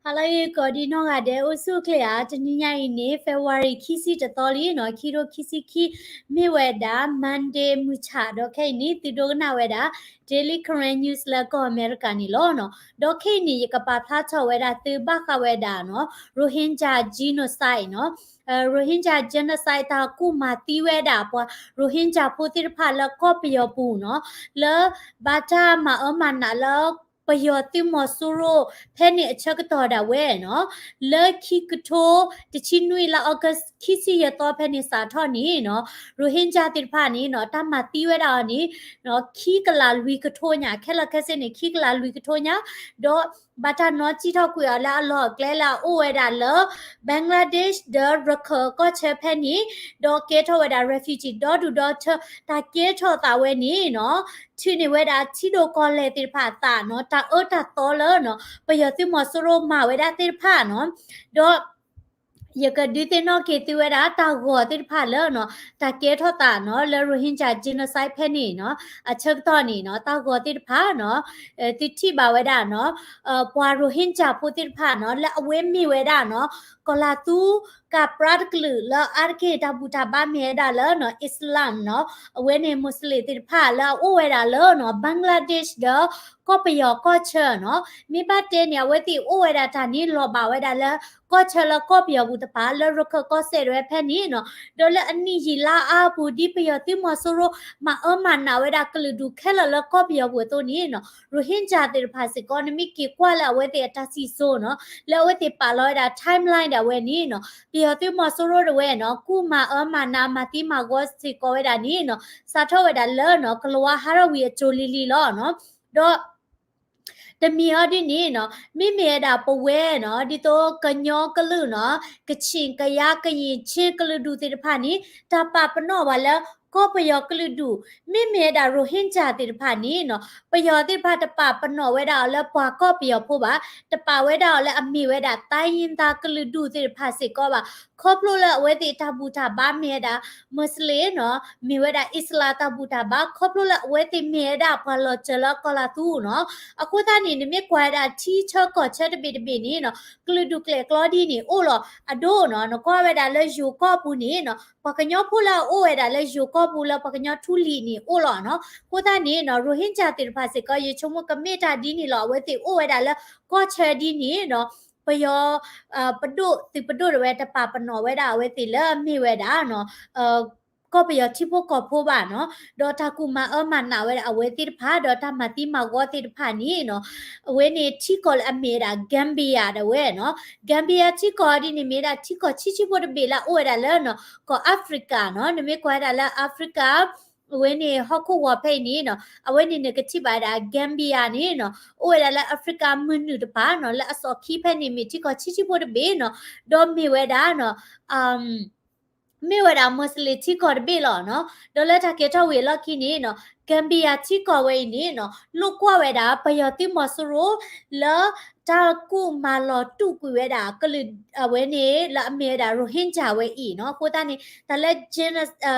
ဟါလၢအဂ့ၤ ကိးဒံနီၢ်ဂၤဒဲး အိၣ်ဆူၣ်အိၣ်ချ့ဧါ. တနံၤညါအံၤန့ၣ် February ခံဆံတသီလံနီၤ, ခံထိခံဆံခံ မ့ၢ်ဝဲဒၣ် Monday မုၢ်ဆၣ်ဒီး ခဲအံၤန့ၣ် သုဒိကနၣ်ဝဲဒၣ် Daily Karen News လၢကီၢ်အမဲရကၤန့ၣ်လီၤနီၤ. ဒီးခဲအံၤန့ၣ် ယကပာ်ဖျါထီၣ်ဝဲဒၣ်သုဘၣ်ဃးဝဲဒၣ်နီၤ Rohingya genocide နီၤ, Rohingya genocide တၢ်ကူၣ်မၤသံဝဲဒၣ်ပှၤ Rohingya ဖိသ့ၣ်တဖၣ်လၢကီၢ်ပယီၤပူၤနီၤ, လၢဘၣ်တၢ်မၤအၢမၤနးလၢ ပယီၤသုးမီၤစိရိၤ ဖဲန့ၣ်အဆၢကတီၢ်ဒၣ်ဝဲနီၤ, လၢခံကထိတဆံနွံလါ August ခံဆံယဲၢ်သီဖဲန့ၣ်စးထီၣ်န့ၣ်နီၤ, Rohingya သ့ၣ်တဖၣ်န့ၣ်နီၤ တၢ်မၤသံဝဲဒၣ်အီၤန့ၣ် ခံကလးလွံၢ်ကထိညါ, ခဲလၢာ်ခဲဆ့န့ၣ် ခံကလးလွံၢ်ကထိညါ, ဒီးဘၣ်တၢ်နီၣ်စံၣ်ထီၣ်ကွံာ်အီၤလၢအလီၢ်အကျဲလၢအအိၣ်ဝဲဒၣ်လၢ Bangladesh ဒီးရခၢၣ်ကီၢ်ဆၢဖဲန့ၣ်, ဒီးကဲထီၣ်ဝဲဒၣ် refugee ဒီဒူၣ်ဒီထၢ, တၢ်ကဲထီၣ်သးဝဲန့ၣ်နီၤ ထုးန့ၢ်ဝဲဒၣ်ထံဒိၣ်ကီၢ်လဲၢ်သ့ၣ်တဖၣ်အသးနီၤ, တၢ်အၢတၢ်သီလၢနီၤ ပယီၤသုးမီၤစိရိၤမၤဝဲဒၣ်သ့ၣ်တဖၣ်နီၤ, ဒီး ယကဒုးသ့ၣ်နီၣ်က့ၤသုဝဲဒၣ် တၢ်ဂီၤသ့ၣ်တဖၣ်လၢနီၤ တၢ်ကဲထီၣ်သးနီၤ လၢ Rohingya genocide ဖဲန့ၣ်နီၤ အဆၢကတီၢ်န့ၣ်နီၤ တၢ်ဂီၤသ့ၣ်တဖၣ်နီၤ သုထံၣ်ဘၣ်ဝဲဒၣ်နီၤ ပှၤ Rohingya ဖိသ့ၣ်တဖၣ်နီၤ လၢအဝဲမ့ၢ်ဝဲဒၣ်နီၤ ကီၤလၤသူ ကးပြါတကလုာ်လၢအါတက့ၢ်တၢ်ဘူၣ်တၢ်ဘါမ့ၢ်ဝဲဒၣ်လၢနီၤ Islam နီၤ, အဝဲန့ၣ် Muslim သ့ၣ်တဖၣ်လၢအအိၣ်ဝဲဒၣ်လၢနီၤ Bangladesh ဒီး ကီၢ်ပယီၤကီၢ်ဆၢနီၤ, မ့ၢ်ဘၣ်တဲန့ၣ် အဝဲသ့ၣ်အိၣ်ဝဲဒၣ်တၢ်န့ၣ် လီၤဘၣ်ဝဲဒၣ်လၢ ကီၢ်ဆၢလၢကီၢ်ပယီၤပူၤတပၤ လၢရခၢၣ်ကီၢ်စဲၣ်ဒၣ်ဝဲဖဲန့ၣ်နီၤ, ဒီးလၢအနံၣ်ယံာ်လါအါအပူၤ ဒ်ပယီၤသုးမီၤစိရိၤ မၤအၢမၤနးဝဲဒၣ်ကလုာ်ဒူၣ်ခဲလၢာ်လၢကီၢ်ပယီၤပူၤအသိးန့ၣ်နီၤ, Rohingya သ့ၣ်တဖၣ်စ့ၢ်ကီး နမ့ၢ်က့ၤကွၢ်လၢအဝဲသ့ၣ်အတၢ်စံၣ်စိၤနီၤ, လၢအဝဲသ့ၣ်ပာ်လီၤဝဲဒၣ် timeline ဒၣ်ဝဲန့ၣ်နီၤ, ပယီၤသုးမီၤစိရိၤဒၣ်ဝဲနီၤ ကူၣ်မၤအၢမၤနးမၤသံမၤဂီၤစ့ၢ်ကီးဝဲဒၣ်န့ၣ်နီၤ, စးထီၣ်ဝဲဒၣ်လၢနီၤ ကလၤဝါဟးထီၣ်ဝံၤအစိၤလံၤလံၤလီၤနီၤ, ဒီး တမံၤအံၤဒ်န့ၣ်နီၤ မ့မ့ၢ်ဝဲဒၣ်ပဝဲနီၤ ဒ်သိးကညီကလုာ်နီၤ ကချ့ၣ် ကယါ ကယံာ် ခၠ့ၣ် ကလုာ်ဒူၣ်သ့ၣ်တဖၣ်န့ၣ် တၢ်ပာ်ပနီၣ်ဘၣ်လၢ ကီၢ်ပယီၤကလုာ်ဒူၣ်, မ့မ့ၢ်ဝဲဒၣ် Rohingya သ့ၣ်တဖၣ်န့ၣ်နီၤ ပယီၤသ့ၣ်တဖၣ်တပာ်ပနီၣ်ဝဲဒၣ်အီၤလၢပှၤကီၢ်ပယီၤဖိဘၣ်, တပာ်ဝဲဒၣ်အီၤလၢအမ့ၢ်ဝဲဒၣ် တိုင်းရင်းသား ကလုာ်ဒူၣ်သ့ၣ်တဖၣ်စ့ၢ်ကီးဘၣ်, ခီဖျိလၢအဝဲသ့ၣ်တၢ်ဘူၣ်တၢ်ဘါမ့ၢ်ဝဲဒၣ် Muslim နီၤ, မ့ၢ်ဝဲဒၣ် Islam တၢ်ဘူၣ်တၢ်ဘါ, ခီဖျိလၢအဝဲသ့ၣ်မ့ၢ်ဝဲဒၣ်ပှၤလီၤစၢၤလၢကီၤလၤသူနီၤ, အဃိသတးန့ၣ် နမ့ၢ်ကွၢ်ဝဲဒၣ်ထံဆၢကီၢ်ဆၢတဘ့ၣ်တဘ့ၣ်န့ၣ်နီၤ ကလုာ်ဒူၣ်ကျဲၣ်ကျီဒ်န့ၣ်အိၣ်လီၤ, အဒိနီၤ နကွၢ်ဝဲဒၣ်လၢယိၤကီၢ်ပူၤန့ၣ်နီၤ ပှၤကညီဖိလၢအအိၣ်ဝဲဒၣ်လၢယိၤကီၢ်ပူၤလၢပှၤကညီထူလံၤန့ၣ်အိၣ်လီၤနီၤ, အဃိသတးန့ၣ်နီၤ Rohingya သ့ၣ်တဖၣ်စ့ၢ်ကီး ယဆိကမိၣ်ကမ့ၢ်တၢ်ဒ်န့ၣ်လီၤ, အဝဲသ့ၣ်အိၣ်ဝဲဒၣ်လၢကီၢ်ဆၢဒ်န့ၣ်နီၤ, ပယီၤ ပဒိၣ်သုးပဒိၣ်ဒၣ်ဝဲ တပာ်ပနီၣ်ဝဲဒၣ်အဝဲသ့ၣ်လၢအမ့ၢ်ဝဲဒၣ်နီၤ ကီၢ်ပယီၤထံဖိကီၢ်ဖိဘၣ်နီၤ, ဒီးတၢ်ကူၣ်မၤအၢမၤနးဝဲဒၣ်အဝဲသ့ၣ်တဖၣ် ဒီးတၢ်မၤသံမၤဂီၤသ့ၣ်တဖၣ်န့ၣ်နီၤ, အဝဲန့ၣ်ထံကီၢ်လၢအမ့ၢ်ဝဲဒၣ် Gambia ဒၣ်ဝဲနီၤ, Gambia ထံကီၢ်ဒ်န့ၣ်မ့ၢ်ဝဲဒၣ်ထံကီၢ်ဆံးဆံးဖိတဘ့ၣ်လၢအအိၣ်ဝဲဒၣ်လၢနီၤ ကီၢ် Africa နီၤ, နမ့ၢ်ကွၢ်ဝဲဒၣ်လၢ Africa အဝဲန့ၣ်ဟီၣ်ခိၣ်ဂီၤဖဲအံၤန့ၣ်နီၤ, အဝဲန့ၣ်နကထံၣ်ဘၣ်ဝဲဒၣ် Gambia န့ၣ်နီၤ, အိၣ်ဝဲဒၣ်လၢ Africa မုၢ်နုာ်တပၤနီၤ, လၢအစီၣ်ခံဖဲန့ၣ်မ့ၢ်ထံကီၢ်ဆံးဆံးဖိတဘ့ၣ်နီၤ, ဒီးမ့ၢ်ဝဲဒၣ်နီၤ မ့ၢ်ဝဲဒၣ် Muslim ထံကီၢ်တဘ့ၣ်လီၤနီၤ, ဒီးလၢတၢ်ကဲထီၣ်ဝံၤအလီၢ်ခံန့ၣ်နီၤ Gambia ထံကီၢ်ဝဲအံၤန့ၣ်နီၤ လိၣ်ကွၢ်ဝဲဒၣ်ပယီၤသုးမီၤစိရိၤ လၢတၢ်ကူၣ်မၤလီၤတူာ်ကွံာ်ဝဲဒၣ်ကလုာ်အဝဲန့ၣ် လၢအမ့ၢ်ဝဲဒၣ် Rohingya ဝဲအံၤနီၤ, အဃိသတးန့ၣ် တၢ်လၢ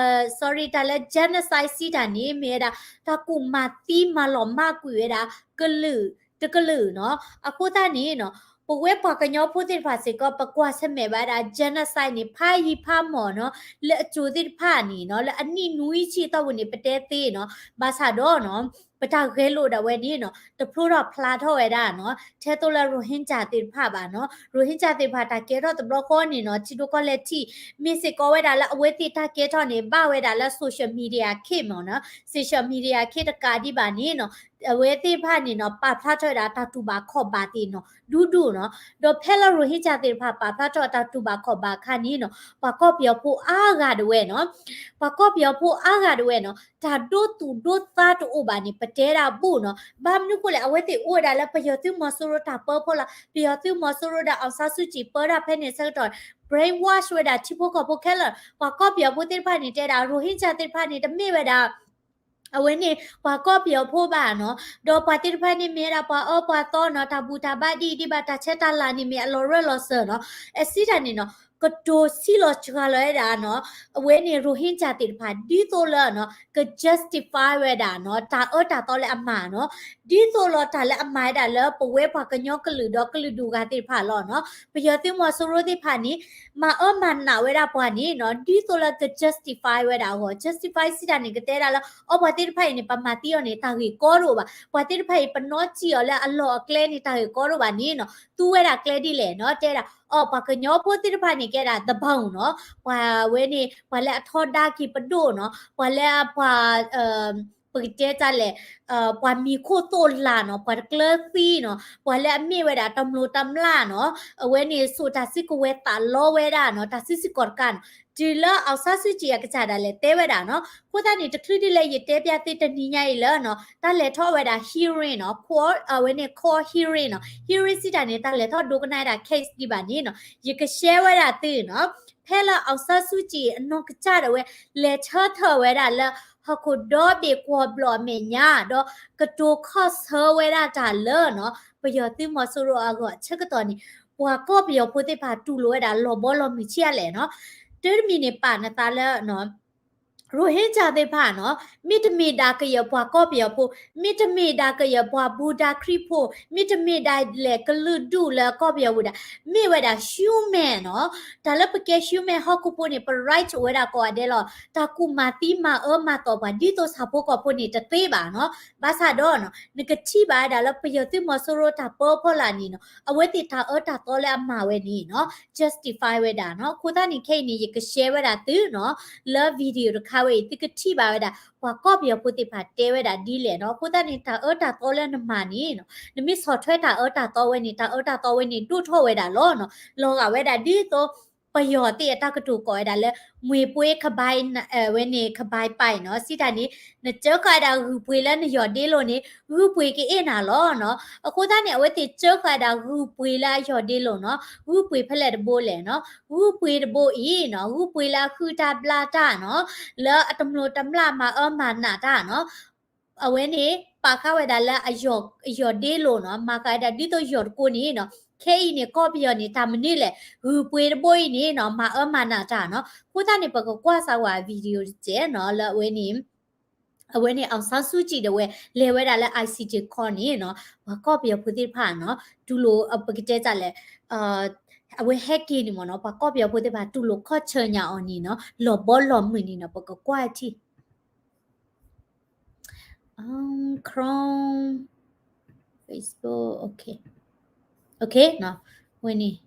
sorry တၢ်လၢ genocide စံးတၢ်န့ၣ် မ့ၢ်ဝဲဒၣ် တၢ်ကူၣ်မၤသံမၤလီၤမၢ်ကွံာ်ဝဲဒၣ်ကလုာ်တကလုာ်နီၤ, အဃိသတးန့ၣ်နီၤ ပဝဲပှၤကညီဖိသ့ၣ်တဖၣ်စ့ၢ်ကီး ပကွၢ်ဆၢၣ်မဲာ်ဘၣ်ဝဲဒၣ် genocide န့ၣ် ဖးယံၤဖးမီၢ်နီၤ, လၢအစိၤသ့ၣ်တဖၣ်န့ၣ်နီၤ လၢအနံၣ်နွံဆံအသီပူၤန့ၣ် ပတဲသ့နီၤ, ဘၣ်ဆၣ်ဒီးနီၤ ပတၢ်ဂဲၤလိာ်ဒၣ်ဝဲန့ၣ်နီၤ တဖျိထီၣ်ဖျါထီၣ်ဝဲဒၣ်နီၤ, ထဲသိးလၢ Rohingya သ့ၣ်တဖၣ်ဘၣ်နီၤ, Rohingya သ့ၣ်တဖၣ်တၢ်ကဲထီၣ်တဘျီဃီန့ၣ်နီၤ ထံဒိၣ်ကီၢ်လဲၢ်ထံး မ့ၢ်စ့ၢ်ကီးဝဲဒၣ်လၢအဝဲသ့ၣ်တၢ်ကဲထီၣ်န့ၣ် ဘၣ်ဝဲဒၣ်လၢ social media ခ့မီၢ်နီၤ, social media ခ့တကးဒံးဘၣ်န့ၣ်နီၤ အဝဲသ့ၣ်တဖၣ်န့ၣ်နီၤ ပာ်ဖျါထီၣ်ဝဲဒၣ်တၢ်တူၢ်ဘၣ်ခီၣ်ဘၣ်သ့ၣ်နီၤ ဒူဒူနီၤ, ဒီးဖဲလၢ Rohingya သ့ၣ်တဖၣ်ပာ်ဖျါထီၣ်တၢ်တူၢ်ဘၣ်ခီၣ်ဘၣ်အခါန့ၣ်နီၤ ပှၤကီၢ်ပယီၤဖိအါဂၤဒၣ်ဝဲနီၤ, ပှၤကီၢ်ပယီၤဖိအါဂၤဒၣ်ဝဲနီၤ တၢ်ဒိသူၣ်ဒိသးတအိၣ်ဘၣ်န့ၣ် ပတဲဒၣ်ဘူၣ်နီၤ, ဘၣ်မနုၤဃိလဲၣ် အဝဲသ့ၣ်အိၣ်ဝဲဒၣ်လၢပယီၤသုးမီၤစိရိၤတၢ်ပၢဖီလာ်, ပယီၤသုးမီၤစိရိၤဒီး အောင်ဆန်းစုကြည် ပၢတၢ်ဖဲန့ၣ်အဆၢကတီၢ် brainwash ဝဲဒၣ်ထံဖိကီၢ်ဖိခဲလၢာ်, ပှၤကီၢ်ပယီၤဖိသ့ၣ်တဖၣ်န့ၣ် တဲဒၣ် Rohingya သ့ၣ်တဖၣ်န့ၣ် တမ့ၢ်ဝဲဒၣ် အဝဲန့ၣ် ပှၤကီၢ်ပယီၤဖိဘၣ်နီၤ, ဒီးပှၤသ့ၣ်တဖၣ်န့ၣ်မ့ၢ်ဝဲဒၣ်ပှၤအၢပှၤသီနီၤ, တၢ်ဘူၣ်တၢ်ဘါဒ်အံၤဒံးဘၣ်, တၢ်ဆဲးတၢ်လၤန့ၣ်မ့ၢ်အလီၤရၢၢ်လီၤစၢၤနီၤ, အစံးတၢ်န့ၣ်နီၤ, ကတိၤဆံးလီၤစှၤလီၤဝဲဒၣ်နီၤ, အဝဲန့ၣ် Rohingya သ့ၣ်တဖၣ် ဒ်သိးလၢနီၤ က justify ဝဲဒၣ်နီၤ တၢ်အၢတၢ်သီလၢအမၤနီၤ, ဒ်သိးလီၤတၢ်လၢအမၤဝဲဒၣ်လၢပဝဲပှၤကညီကလုာ်ဒီးကလုာ်ဒူၣ်ဂၤသ့ၣ်တဖၣ်လီၤနီၤ. ပယီၤသုးမီၤစိရိၤသ့ၣ်တဖၣ်န့ၣ် မၤအၢမၤနးဝဲဒၣ်ပှၤန့ၣ်နီၤ, ဒ်သိးလၢက justify ဝဲဒၣ်အဂီၢ်, justify စံးတၢ်န့ၣ် ကတဲဒၣ်လၢ အီ ပှၤသ့ၣ်တဖၣ်အံၤန့ၣ် ပမၤသံအီၤန့ၣ် တၢ်ဂ့ၢ်ကီတအိၣ်ဘၣ်, ပှၤသ့ၣ်တဖၣ်အံၤ ပနီၣ်စံၣ်အီၤလၢအလီၢ်အကျဲန့ၣ် တၢ်ဂ့ၢ်ကီတအိၣ်ဘၣ်န့ၣ်နီၤ, သူဝဲဒၣ်ကျဲဒ်လဲၣ်နီၤ, တဲဒၣ် အီ ပှၤကညီဖိသ့ၣ်တဖၣ်န့ၣ် ကဲဒၣ် the bomb နီၤ, ပှၤဝဲန့ၣ် ပှၤလၢအထီဒါက့ၤပဒိၣ်နီၤ, ပှၤလၢအပှၤ ပကတဲတၢ်လဲၣ်, ပှၤမံၤခိၣ်သိၣ်လာ်နီၤ, ပှၤတကျၢၤသံနီၤ, ပှၤလၢအမ့ၢ်ဝဲဒၣ်တမျိးတမျာ်နီၤ, အဝဲန့ၣ် စိာ်တၢ်စုကဝဲၤသးလီဝဲဒၣ်နီၤ, တၢ်စုစ့ၢ်ကီးတကးနီၤ, တုၤလၢ အောင်ဆန်းစုကြည် အကစၢ်ဒၣ်လဲာ်တဲဝဲဒၣ်နီၤ, အဃိသတးန့ၣ် တချုးဒ်လဲၣ် ယတဲပျးသုတနံၤညါအံၤလၢနီၤ, တၢ်လဲၤထီၣ်ဝဲဒၣ် hearing နီၤ, court အဝဲန့ၣ် court hearing နီၤ, hearing စံးတၢ်န့ၣ် တၢ်လဲၤထီၣ်ဒိကနၣ်ဝဲဒၣ် case ဒံးဘၣ်န့ၣ်နီၤ, ယကshareဝဲဒၣ်သုနီၤ, ဖဲလၢ အောင်ဆန်းစုကြည် အနီၢ်ကစၢ်ဒၣ်ဝဲ လဲၤဆၢထၢၣ်ဝဲဒၣ်လၢ ဟီၣ်ခိၣ်ဒီဘ့ၣ်ကွီၢ်ဘျီၣ်အမဲာ်ညါ ဒီးကတိၤခီၣ်ဆၢဝဲဒၣ်တၢ်လၢနီၤ, ပယီၤသုးမီၤစိရိၤအဂီၢ်အဆၢကတီၢ်န့ၣ် ပှၤကီၢ်ပယီၤဖိသ့ၣ်တဖၣ်တူၢ်လိာ်ဝဲဒၣ်လီၤဘီလီၤမုၢ်ဆံးအါလဲၣ်နီၤ, တၢ်တမံၤန့ၣ် ပာ်နသးလၢ Rohingya သ့ၣ်တဖၣ်နီၤ, မ့တမ့ၢ်ဒၣ်ကယဲၢ်ပှၤကီၢ်ပယီၤဖိ, မ့တမ့ၢ်ဒၣ်ကယဲၢ်ပှၤဘူၣ်ဒါခရံာ်ဖိ, မ့တမ့ၢ်ဒၣ်လဲၣ်ကလုာ်ဒူၣ်လၢကီၢ်ပယီၤဝဲဒၣ်, မ့ၢ်ဝဲဒၣ် human နီၤ, တၢ်လၢပကဲ human ဟီၣ်ခိၣ်ဖိန့ၣ် ပ right အိၣ်ဝဲဒၣ်ကိးဂၤဒဲးလီၤ, တၢ်ကူၣ်မၤသံမၤအၢမၤသီပှၤ ဒ်သိးဆၣ်ဖိကီၢ်ဖိန့ၣ်တသ့ဘၣ်နီၤ, ဘၣ်ဆၣ်ဒီးနီၤ နကထံၣ်ဘၣ်ဝဲဒၣ်လၢပယီၤသုးမီၤစိရိၤတၢ်ပၢဖီလာ်န့ၣ်နီၤ, အဝဲသ့ၣ်တၢ်အၢတၢ်သီလၢအမၤဝဲန့ၣ်နီၤ justify ဝဲဒၣ်နီၤ, အဃိသတးန့ၣ် ခဲအံၤန့ၣ် ယကshareဝဲဒၣ်သုနီၤ, လၢ video တခါဝဲအံၤ သုကထံၣ်ဘၣ်ဝဲဒၣ် ပှၤကီၢ်ပယီၤဖိသ့ၣ်တဖၣ်တဲဝဲဒၣ်ဒ်လဲၣ်နီၤ, အဃိသတးန့ၣ် တၢ်အၢတၢ်သီလၢနမၤန့ၣ်နီၤ, နမ့ၢ်ဆီၣ်ထွဲတၢ်အၢတၢ်သီဝဲန့ၣ် တၢ်အၢတၢ်သီဝဲန့ၣ်ဒိၣ်ထီၣ်ဝဲဒၣ်လီၤနီၤ, လီၤဂာ်ဝဲဒၣ်ဒ်သိး ပယီၤသ့ၣ်အတၢ်ကတိၤကိးဝဲဒၣ်လၢ မြွေပွေးခါဘီ ဝဲန့ၣ် ခါဘီပၢ်နီၤ, စံးတၢ်န့ၣ် နစၢဃာ်ဝဲဒၣ်ဂုၢ်ပှ့ၤလၢနယီၢ်ဒ့လိၤန့ၣ် ဂုၢ်ပှ့ၤကအ့ၣ်နၤလီၤနီၤ, အဃိသတးန့ၣ် အဝဲသ့ၣ်စၢဃာ်ဝဲဒၣ်ဂုၢ်ပှ့ၤလၢအယီၢ်ဒ့လိၤနီၤ, ဂုၢ်ပှ့ၤဖဲလဲၣ်တဘိလဲၣ်နီၤ, ဂုၢ်ပှ့ၤတဘိအံၤနီၤ ဂုၢ်ပှ့ၤလၢအဃုတၢ်ဘျၣ်တၢ်နီၤ, လၢအတမျိးတမျာ်မၤအၢမၤနးတၢ်နီၤ, အဝဲန့ၣ် ပာ်ဃာ်ဝဲဒၣ်လၢအယီၢ်ဒ့လိၤနီၤ, မၤဃာ်ဝဲဒၣ်ဒ်သိးယီၢ်တကိးန့ၣ်နီၤ, ခဲအံၤန့ၣ် ကီၢ်ပယီၤန့ၣ် တၢ်မနုၤလဲၣ်, ဂုၢ်ပှ့ၤတဘိအံၤန့ၣ်နီၤ မၤအၢမၤနးတၢ်နီၤ, အဃိသတးန့ၣ် ပကကွၢ်စၢၤဝဲ video တစဲးနီၤ, လၢအဝဲန့ၣ် အဝဲန့ၣ် အောင်ဆန်းစုကြည် ဒၣ်ဝဲ လဲၤဝဲဒၣ်လၢ ICJ court န့ၣ်နီၤ, ပှၤကီၢ်ပယီၤဖိသ့ၣ်တဖၣ်နီၤ တူၢ်လိာ် ပကတဲတၢ်လဲၣ်, အဝဲဟဲက့ၤန့ၣ်မ့ၢ်နီၤ ပှၤကီၢ်ပယီၤဖိသ့ၣ်တဖၣ်တူၢ်လိာ်ခီၣ်ဆၢညါအီၤန့ၣ်နီၤ လီၤဘီလီၤမုၢ်န့ၣ်နီၤ ပကကွၢ်ထံၣ် Chrome, Facebook, okay, okay နီၤ, ဝဲန့ၣ်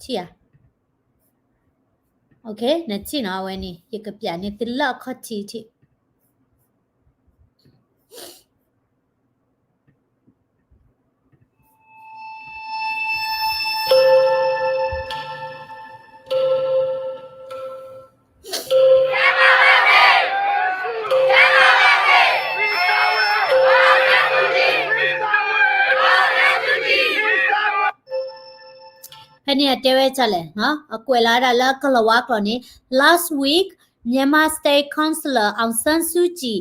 ထံၣ်ဧါ, okay နထံၣ်နီၤ အဝဲန့ၣ် ယကပျးန့ၢ်သုလၢအခီၣ်ထံးထံး ဖဲန့ၣ်အတဲဝဲဒ်လဲၣ်, အကွဲးလီၤဝဲဒၣ်လၢကလီၤဝါကျိာ်န့ၣ်, Last week, Myanmar State Councillor Aung San Suu Kyi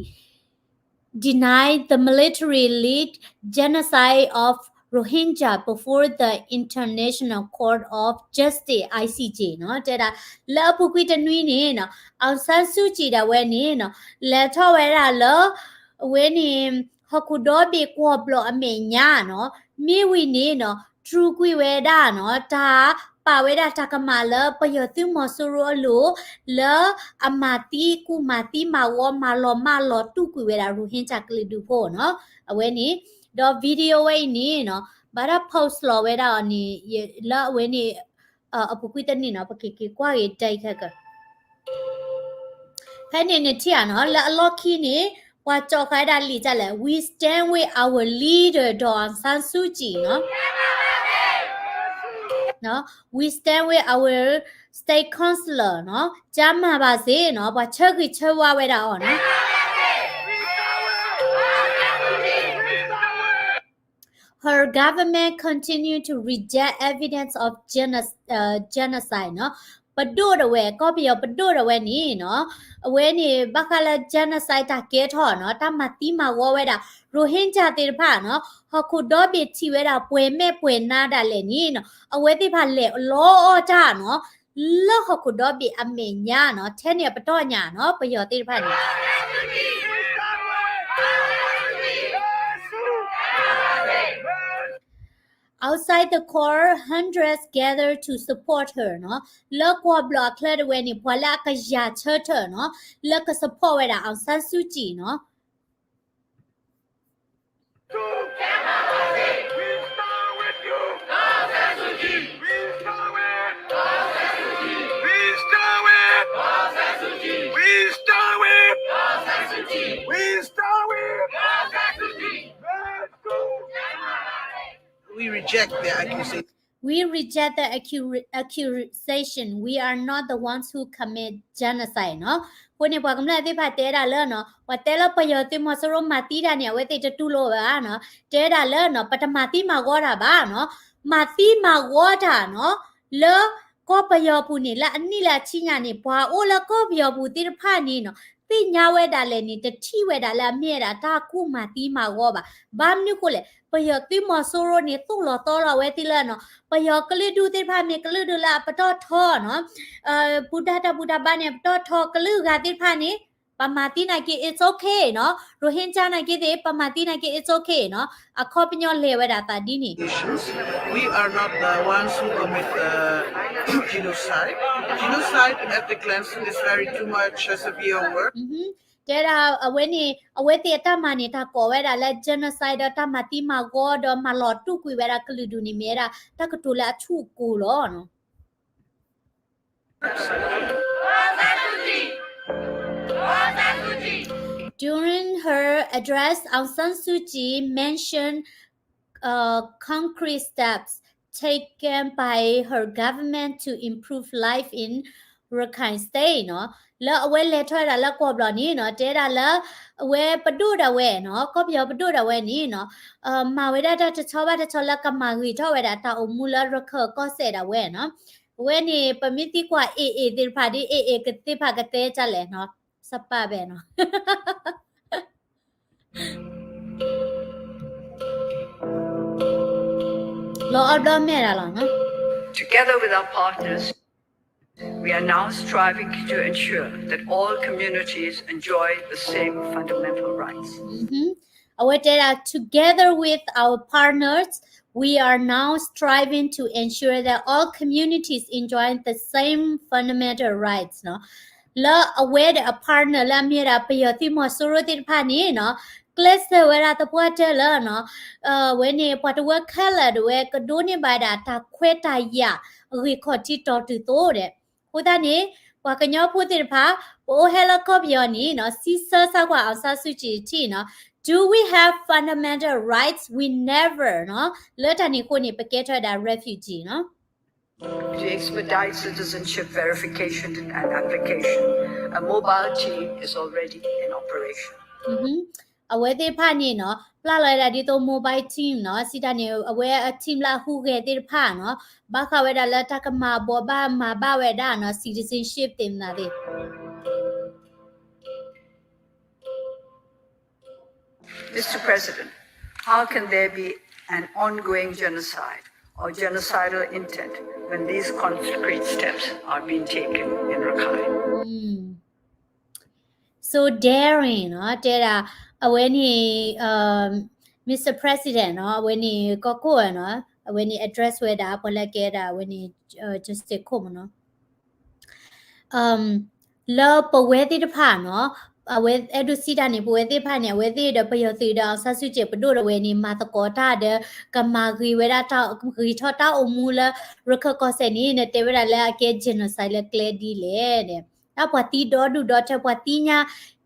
denied the military-led genocide of Rohingya before the International Court of Justice, ICJ နီၤ, တဲဒၣ် လၢအပူၤကွံာ်တနွံန့ၣ်နီၤ အောင်ဆန်းစုကြည် ဒၣ်ဝဲန့ၣ်နီၤ လဲၤထီၣ်ဝဲဒၣ်လၢ အဝဲန့ၣ် ဟီၣ်ခိၣ်ဒီဘ့ၣ်ကွီၢ်ဘျီၣ်အမဲာ်ညါနီၤ, မ့ၢ်ဝံၤန့ၣ်နီၤ တြူာ်ကွံာ်ဝဲဒၣ်နီၤ တၢ်ပာ်ဝဲဒၣ်တၢ်ကမၣ်လၢ ပယီၤသုးမီၤစိရိၤအလိၤ လၢအမၤသံကူၣ်မၤသံမၤဂီၤမၤလီၤမၢ်လီၤတူၢ်ကွံာ်ဝဲဒၣ် Rohingya ကလုာ်ဒူၣ်ဖိနီၤ, အဝဲန့ၣ် ဒီး video ဝဲအံၤန့ၣ်နီၤ ဘၣ်တၢ် post လီၤဝဲဒၣ်အီၤန့ၣ် လၢအဝဲန့ၣ် အပူၤကွံာ်တနံၣ်နီၤ ပကက့ၤကွၢ်ဂ့ၤ date ခဲက ဖဲန့ၣ်နထံၣ်ဧါနီၤ လၢအလီၢ်ခံန့ၣ် ပှၤကၠီဃာ်ဝဲဒၣ်လံာ်တၢ်လဲၣ်, We stand with our leader ဒေါ်အောင်ဆန်းစုကြည် နီၤ, We stand with our state councillor နီၤ, ကျန်းမာပါစေ နီၤ, ပှၤဆၢဂ့ၤဆၢဝါဝဲဒၣ်အီၤနီၤ Her government continue to reject evidence of geno-, uh, genocide နီၤ, ပဒိၣ်ဒၣ်ဝဲ ကီၢ်ပယီၤပဒိၣ်ဒၣ်ဝဲန့ၣ်နီၤ, အဝဲန့ၣ် ဘၣ်ဃးလၢ genocide တၢ်ကဲထီၣ်နီၤ, တၢ်မၤသံမၤဂီၤဝဲဒၣ် Rohingya သ့ၣ်တဖၣ်နီၤ, ဟီၣ်ခိၣ်ဒီဘ့ၣ်ထံၣ်ဝဲဒၣ်ပှဲၤမဲာ်ပှဲၤနါဒၣ်လဲာ်န့ၣ်နီၤ, အဝဲသ့ၣ်တဖၣ်လဲၤလီအီၣ်တၢ်နီၤ, လၢဟီၣ်ခိၣ်ဒီဘ့ၣ်အမဲာ်ညါနီၤ, ထဲန့ၣ်အပတီၢ်ညါနီၤ, ပယီၤသ့ၣ်တဖၣ်န့ၣ် Outside the court, hundreds gather to support her နီၤ. လၢကွီၢ်ဘျီၣ်အချၢတဝဲန့ၣ် ပှၤလၢအကယၤဆၢထၢၣ်နီၤ, လၢက support ဝဲဒၣ် အောင်ဆန်းစုကြည် နီၤ. We reject the accusa- We reject the accu- accusation. We are not the ones who commit genocide နီၤ. အဃိန့ၣ် ပှၤကမျၢၢ်သ့ၣ်တဖၣ်တဲဒၣ်လၢနီၤ, ပှၤတဲလၢပယီၤသုးမီၤစိရိၤမၤသံတၢ်န့ၣ် အဝဲသ့ၣ်တတူၢ်လိာ်ဝဲဘၣ်နီၤ. တဲဒၣ်လၢနီၤ, ပတမၤသံမၤဂီၤတၢ်ဘၣ်နီၤ. မၤသံမၤဂီၤတၢ်နီၤ, လၢကီၢ်ပယီၤပူၤန့ၣ် လၢအနံၣ်လၢအဆံညါန့ၣ် ပှၤအိၣ်လၢကီၢ်ပယီၤပူၤသ့ၣ်တဖၣ်န့ၣ်နီၤ, သ့ၣ်ညါဝဲဒၣ်လဲာ်န့ၣ် တထံၣ်ဝဲဒၣ်လၢအမ့ၢ်ဝဲဒၣ်တၢ်ကူၣ်မၤသံမၤဂီၤဘၣ်. ဘၣ်မနုၤဃိလဲၣ်, ပယီၤသုးမီၤစိရိၤန့ၣ် သိၣ်လီၤသီလီၤဝဲသ့ၣ်လၢနီၤ, ပယီၤကလုာ်ဒူၣ်သ့ၣ်တဖၣ်မ့ၢ်ကလုာ်ဒူၣ်လၢအပတီၢ်ထီနီၤ, ပူၤတၢ်တၢ်ဘူၣ်တၢ်ဘါန့ၣ် အပတီၢ်ထီကလုာ်ဂၤသ့ၣ်တဖၣ်န့ၣ်, ပမၤသံနာ်က့ it's okay နီၤ, ရိဟ့ကၠါနာ်က့သ့ၣ် ပမၤသံနာ်က့ it's okay နီၤ, အခီပညီလဲၤဝဲဒၣ်သးဒ်န့ၣ် We are not the ones who commit the genocide. Genocide at the Clemson is very too much severe word. တဲဒၣ်အဝဲန့ၣ် အဝဲသ့ၣ်အတၢ်မၤန့ၣ် တၢ်ကိးဝဲဒၣ်လၢ genocide ဒီးတၢ်မၤသံမၤဂီၤဒီးမၤလီၤတူာ်ကွံာ်ဝဲဒၣ်ကလုာ်ဒူၣ်န့ၣ် မ့ၢ်ဝဲဒၣ်တၢ်ကတိၤလၢအဆူၣ်ကိၤလီၤနီၤ. During her address, Aung San Suu Kyi mentioned uh, concrete steps taken by her government to improve life in Rakhine State နီၤ. လၢအဝဲလဲၤထီၣ်ဝဲဒၣ်လၢကီၢ်ဘျီၣ်န့ၣ်နီၤ, တဲဒၣ်လၢ အဝဲပဒိၣ်ဒၣ်ဝဲနီၤ, ကီၢ်ပယီၤပဒိၣ်ဒၣ်ဝဲန့ၣ်နီၤ, မၤဝဲဒၣ်တၢ်တဆီဘၣ်တဆီလၢကမၤဂ့ၤထီၣ်ဝဲဒၣ်တၢ်အိၣ်မူလၢရခၢၣ်ကီၢ်စဲၣ်ဒၣ်ဝဲနီၤ. အဝဲန့ၣ် ပမ့ၢ်သံကွၢ် AA သ့ၣ်တဖၣ်ဒ် AA ကသ့ၣ်တဖၣ်ကတဲဒ်လဲၣ်နီၤ, စပၢ်ဘဲနီၤ လီၤအီၣ်ဘျီမဲာ်ဒၣ်လီၤနီၤ. Together with our partners, we are now striving to ensure that all communities enjoy the same fundamental rights. အဝဲတဲဒၣ် together with our partners, we are now striving to ensure that all communities enjoy the same fundamental rights နီၤ. လၢအဝဲဒီးအ partner လၢအမ့ၢ်ဝဲဒၣ် ပယီၤသုးမီၤစိရိၤသ့ၣ်တဖၣ်န့ၣ်နီၤ, ကျဲးစၢးဝဲဒၣ်သပှၢ်တၢၢ်လၢနီၤ, အဝဲန့ၣ် ပှၤတဝၢခဲလၢာ်ဒၣ်ဝဲ ကဒိးန့ၢ်ဘၣ်ဝဲဒၣ်တၢ်ခွဲးတၢ်ယာ် အဂ့ၢ်ခီၣ်ထံးတီၤတုၤသိးဒဲး. အဃိသတးန့ၣ် ပှၤကညီဖိသ့ၣ်တဖၣ် ပအိၣ်ဟဲလၢကီၢ်ပယီၤန့ၣ်နီၤ, စံးဆၢစၢ်ကွၢ် အောင်ဆန်းစုကြည် ထံၣ်နီၤ, Do we have fundamental rights? We never နီၤ. လၢတၢ်န့ၣ်အဃိန့ၣ် ပကဲထီၣ်ဝဲဒၣ် refugee နီၤ. To expedite citizenship verification and application, a mobile team is already in operation. အဝဲသ့ၣ်တဖၣ်န့ၣ်နီၤ, ပျၢ်လီၤဝဲဒၣ်ဒ်သိး mobile team နီၤ, စံးတၢ်န့ၣ် အဝဲအ team လၢအဟူးဂဲၤသ့ၣ်တဖၣ်နီၤ, ဘၣ်ဃးဝဲဒၣ်လၢတၢ်ကမၤဘိးဘၣ်မၤဘၣ်ဝဲဒၣ်နီၤ, citizenship သ့ၣ်မနုၤသ့ၣ် Mister President, how can there be an ongoing genocide or genocidal intent when these concrete steps are being taken in Rakhine? So daring နီၤ, တဲဒၣ် အဝဲန့ၣ် Mister President နီၤ, အဝဲန့ၣ် ကီၢ်ခိၣ်နီၤ, အဝဲန့ၣ် address ဝဲဒၣ် ပှၤလၢကဲဒၣ် အဝဲန့ၣ် Justice Court မ့ၢ်နီၤ. လၢပဝဲသ့ၣ်တဖၣ်နီၤ, အဝဲအဲၣ်ဒိးစံးတၢ်န့ၣ် ပဝဲသ့ၣ်တဖၣ်န့ၣ် အဝဲသ့ၣ်ဒီးပယီၤသုးဒီး အောင်ဆန်းစုကြည် ပဒိၣ်ဒီးဝဲန့ၣ် မၤသကိးတၢ်ဒီး ကမၤဂ့ၤဝဲဒၣ်တၢ် ဂ့ၤထီၣ်တၢ်အိၣ်မူလၢ ရခၢၣ်ကီၢ်စဲၣ်န့ၣ် နတဲဝဲဒၣ်လၢအကဲ genocide လၢကျဲဒ်လဲၣ်န့ၣ်, တၢ်ပှၤသံဒီဒူၣ်ဒီထၢ ပှၤသံညါ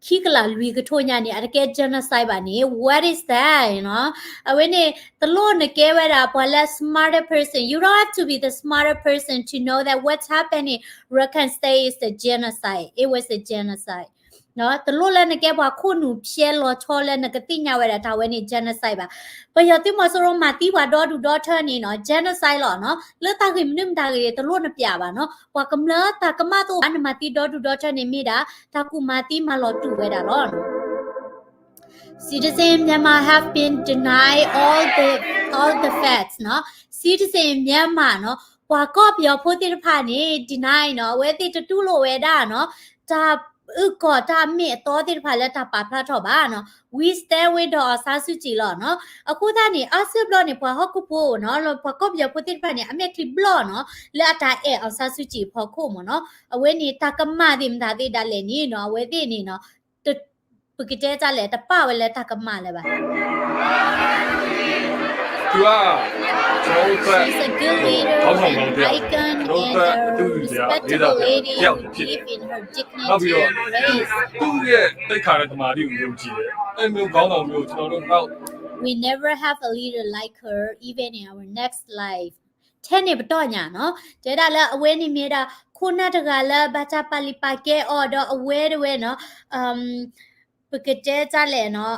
ခံကလးလွံၢ်ကထိညါန့ၣ် အတကဲ genocide ဘၣ်န့ၣ် what is that နီၤ. အဝဲန့ၣ် တလိၣ်နကဲဝဲဒၣ်ပှၤလၢ smarter person, you don't have to be the smarter person to know that what's happening Rakhine State is a genocide, it was a genocide. တလိၣ်လၢနကဲပှၤခိၣ်နူာ်ဖျဲးလီၤဆီလၢနကသ့ၣ်ညါဝဲဒၣ်တၢ်ဝဲန့ၣ် genocide ဘၣ်. ပယီၤသုးမီၤစိရိၤမၤသံပှၤဒီဒူၣ်ဒီထၢန့ၣ်နီၤ genocide လီၤနီၤ. လၢတၢ်ဂ့ၢ်မနုၤမတၤဂ့ၢ် တလိၣ်နပျးဘၣ်နီၤ. ပှၤကမျၢၢ်တၢ်ကမၣ်တအိၣ်ဘၣ် နမၤသံဒီဒူၣ်ဒီထၢန့ၣ်မ့ၢ်ဒၣ် တၢ်ကူၣ်မၤသံမၤလီၤတူာ်ဝဲဒၣ်လီၤ. Citizen Myanmar have been denied all the all the facts နီၤ. Citizen Myanmar နီၤ ပှၤကီၢ်ပယီၤဖိသ့ၣ်တဖၣ်န့ၣ် deny နီၤ, အဝဲသ့ၣ်တတူၢ်လိာ်ဝဲဒၣ်နီၤ, တၢ်အုၣ်ကီၤတၢ်အမ့ၢ်အတီသ့ၣ်တဖၣ်လၢတၢ်ပာ်ဖျါထီၣ်ဘၣ်နီၤ, we stand with the အောင်ဆန်းစုကြည် လီၤနီၤ. အဃိသတးန့ၣ် အါစုဘျီန့ၣ် ပှၤဟီၣ်ခိၣ်ဖိနီၤ, ပှၤကီၢ်ပယီၤဖိသ့ၣ်တဖၣ်န့ၣ် အမဲာ်ချံဘျီၣ်နီၤ, လၢအတၢ်အဲၣ် အောင်ဆန်းစုကြည် အဖီခိၣ်မ့ၢ်နီၤ, အဝဲန့ၣ်တၢ်ကမၣ်သ့ၣ်မတၤသ့ၣ်ဒၣ်လဲာ်န့ၣ်နီၤ, အဝဲသ့ၣ်န့ၣ်နီၤ, ပကတဲတၢ်လဲၣ် တပာ်ဝဲလၢတၢ်ကမၣ်လၢၤဘၣ်. She's a good leader and an icon and a respectable lady who believes in her dignity and grace. သူ့ရဲ့သိက္ခာနဲ့သမာဓိကိုယုံကြည်တယ်။ အဲလိုမျိုးခေါင်းဆောင်မျိုးကိုကျွန်တော်တို့နောက် We never have a leader like her, even in our next life. ထဲန့ၣ်ပတီၢ်ညါနီၤ, တဲဒၣ်လၢအဝဲန့ၣ်မ့ၢ်ဒၣ် ခိၣ်နၢ်တဂၤလၢဘၣ်တၢ်ပာ်လုၢ်ပာ်ကဲအီၤဒီးအဝဲတဝဲနီၤ, ပကတဲတၢ်လဲၣ်နီၤ,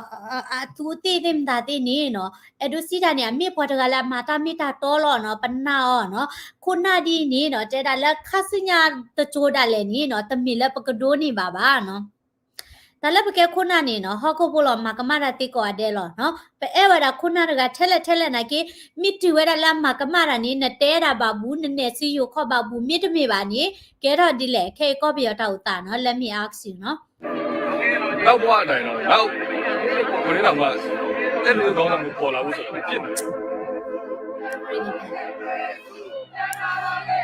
အသူးသ့ၣ်သ့ၣ်မတၤသ့ၣ်န့ၣ်နီၤ, အဲၣ်ဒိးစံးတၢ်န့ၣ် အမ့ၢ်ပှၤတဂၤလၢအမၤတၢ်မ့ၢ်တၢ်တီလီၤနီၤ, ပနာ်အီၤနီၤ, ခိၣ်နၢ်ဒ်န့ၣ်နီၤ, တဲဒၣ်လၢခါဆူညါတကၠိဒၣ်လဲာ်န့ၣ်နီၤ, တမ့ၢ်လၢပကဒိးန့ၢ်ဘၣ်ဘၣ်နီၤ. တၢ်လၢပကဲခိၣ်နၢ်န့ၣ်နီၤ, ဟီၣ်ခိၣ်ဖိလီၤ မၤကမၣ်တၢ်သ့ကိးဂၤဒဲးလီၤနီၤ. ပအဲၣ်ဝဲဒၣ်ခိၣ်နၢ်တဂၤထဲလဲၣ်ထဲလဲၣ်နာ်က့, မ့ၢ်တုၤဝဲဒၣ်လၢအမၤကမၣ်တၢ်န့ၣ် နတဲဒၣ်ဘၣ်ဘူး, နနဲၣ်ဆူယိၤခီၣ်ဘၣ်ဘူး, မ့တမ့ၢ်ဘၣ်န့ၣ် ကဲထီၣ်ဒ်လဲၣ်, ခဲအံၤကီၢ်ပယီၤတၢ်အိၣ်သးနီၤ, let me ask you နီၤ. နောက်ဘဝအတိုင်းတော့ နောက် ကိုယ်နဲ့တော့မှ အဲ့လိုမျိုးကောင်းတာမျိုးပေါ်လာဖို့ဆိုတာမဖြစ်နိုင်ဘူး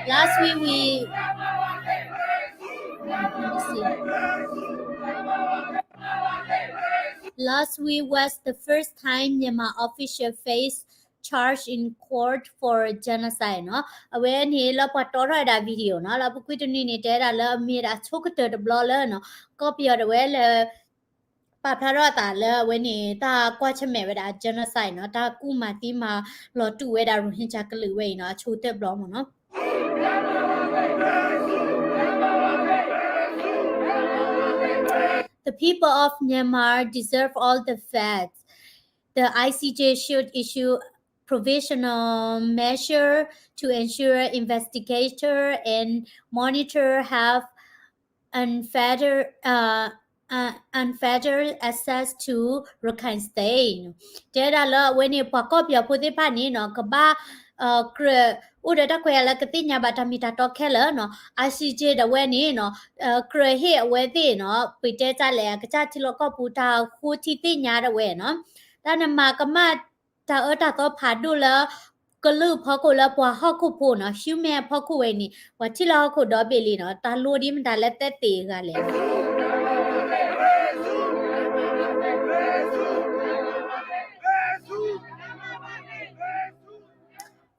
။ Last week we, let me see. Last week was the first time Myanmar official faced charge in court for genocide နီၤ. အဝဲန့ၣ်လၢပှၤတီထီၣ်ဝဲဒၣ် video နီၤ, လၢပကွၢ်တနံၤန့ၣ် တဲဒၣ်လၢအမ့ၢ်ဒၣ်ဆိကတၢၢ်တဘျီလၢနီၤ, ကီၢ်ပယီၤတဝဲလၢ ပာ်ဖျါထီၣ်အသးလၢအဝဲန့ၣ် တၢ်ကွၢ်ဆၢၣ်မဲာ်ဝဲဒၣ် genocide နီၤ, တၢ်ကူၣ်မၤသံမၤလီၤတူာ်ဝဲဒၣ် Rohingya ကလုာ်ဝဲအံၤနီၤ, အဆိကတၢၢ်တဘျီမ့ၢ်နီၤ. The people of Myanmar deserve all the facts. The I C J should issue provisional measure to ensure investigator and monitor have unfettered, uh, uh, unfettered access to Rakhine State. တဲဒၣ်လၢအဝဲန့ၣ် ပှၤကီၢ်ပယီၤဖိသ့ၣ်တဖၣ်န့ၣ်နီၤ, ကဘၣ် ကြၢး အိၣ်ဒီးတၢ်ခွဲးယာ်လၢကသ့ၣ်ညါဘၣ်တၢ်မ့ၢ်တၢ်တီခဲလၢာ်နီၤ, I C J ဒၣ်ဝဲန့ၣ်နီၤ, ကြၢးဟ့ၣ်အဝဲသ့ၣ်နီၤ, ပတဲတၢ်လဲၣ် အကစၢ်ထံလီၢ်ကီၢ်ပူၤတၢ်ဃိထံသ့ၣ်ညါဒၣ်ဝဲနီၤ, တၢ်နမၤကမၣ်တၢ်အၢတၢ်သီဖးဒိၣ်လၢ ကလုာ်အဖီခိၣ်လၢပှၤဟီၣ်ခိၣ်ဖိနီၤ, human အဖီခိၣ်ဝဲအံၤန့ၣ် ပှၤထံၣ်လၢဟီၣ်ခိၣ်ဒီဘ့ၣ်လံနီၤ, တၢ်လိၣ်ဒ်မတၤလၢသဲသ့ၣ်အဂၤလဲၣ်.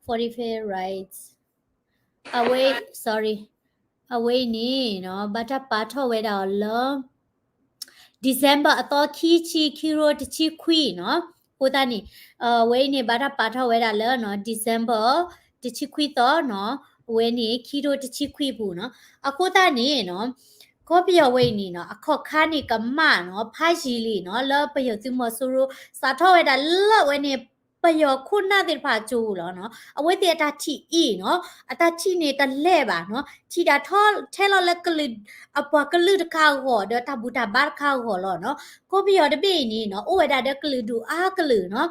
Forty-five rights. အဝဲ sorry, အဝဲအံၤန့ၣ်နီၤ ဘၣ်တၢ်ပာ်ထီၣ်ဝဲဒၣ်အီၤလၢ December အသီခံဆံ ခံကထိတဆံခွံနီၤ, အဃိသတးန့ၣ် အဝဲအံၤန့ၣ် ဘၣ်တၢ်ပာ်ထီၣ်ဝဲဒၣ်လၢနီၤ December တဆံခွံသီနီၤ, အဝဲန့ၣ် ခံကထိတဆံခွံအပူၤနီၤ, အဃိသတးန့ၣ်နီၤ ကီၢ်ပယီၤဝဲအံၤန့ၣ်နီၤ အခီၣ်ခါန့ၣ်ကမၣ်နီၤ ဖးယံာ်လံနီၤ လၢပယီၤသုးမီၤစိရိၤ စးထီၣ်ဝဲဒၣ်လၢအဝဲန့ၣ် ပယီၤခိၣ်နၢ်သ့ၣ်တဖၣ်အစိၤလီၤနီၤ, အဝဲသ့ၣ်အတၢ်ထံၣ်အံၤနီၤ, အတၢ်ထံၣ်န့ၣ်တလဲၢ်ဘၣ်နီၤ, ထံၣ်ဒၣ်ထီထဲလီၤလၢကလုာ် အပှၤကလုာ်တခါအဂီၢ် ဒီးတၢ်ဘူၣ်တၢ်ဘါတခါအဂီၢ်လီၤနီၤ, ကီၢ်ပယီၤတဘ့ၣ်အံၤန့ၣ်နီၤ အိၣ်ဝဲဒၣ်ဒီးကလုာ်ဒူၣ်အါကလုာ်နီၤ,